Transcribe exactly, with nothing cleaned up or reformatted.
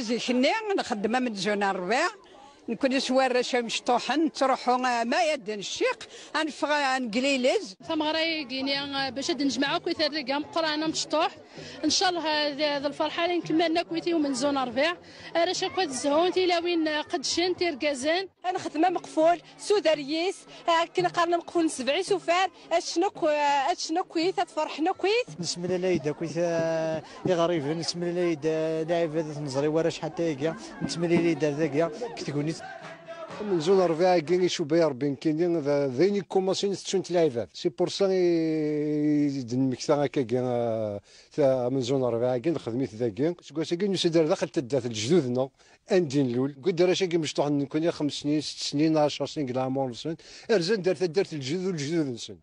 Zik-nni nxeddem amenzu n rrbiɛ, nekkni s warrac amecṭuḥen, nettruḥu, eh, ma ad d-ncciq, ad neffeɣ, eh, ad neglilez. Tameɣra-agi-ni, eh, bac ad d-nejmeɛ akk itarraga meqqran amecṭuḥ. Ncallah, eh, d, d lferḥ ara nkemmalen akkit i umenzu n rrbiɛ. Arrac akk ad zhun, tilawin, eh, qeddcent, irgazen. Ad nexdem ameqful s uderyis, akken qqaren ameqful n sebɛ isufar, ad ččen akk, ad ččen akkit, ad ferḥen akkit. Nesmlalay-d akkit, eh, iɣerriben, nesmlalay-d, eh, lɛibad, ad t-neẓri warrac ḥatta iga, nettemlili-d ar dagi, deg tegnit. Amenzu n rrbiɛ-agi icuba-yi Rebbi nekkini, d, d ayen ikkumasin tettunt lɛibad. C'est pour ça i, i d-nemmekta akkagi, eh, ta-, amenzu n rrbiɛ-agi, nexdem-it dagi. Seg wass-agi nusa-d ar daxel taddart n lejdud-nneɣ, anda i nlul. Deg arrac-agi mecṭuḥen nekkni xems snin, sett snin, ɛecṛ snin deg leɛmer-nsen, rzan-d ar taddart n lejdud u lejdud-nsen.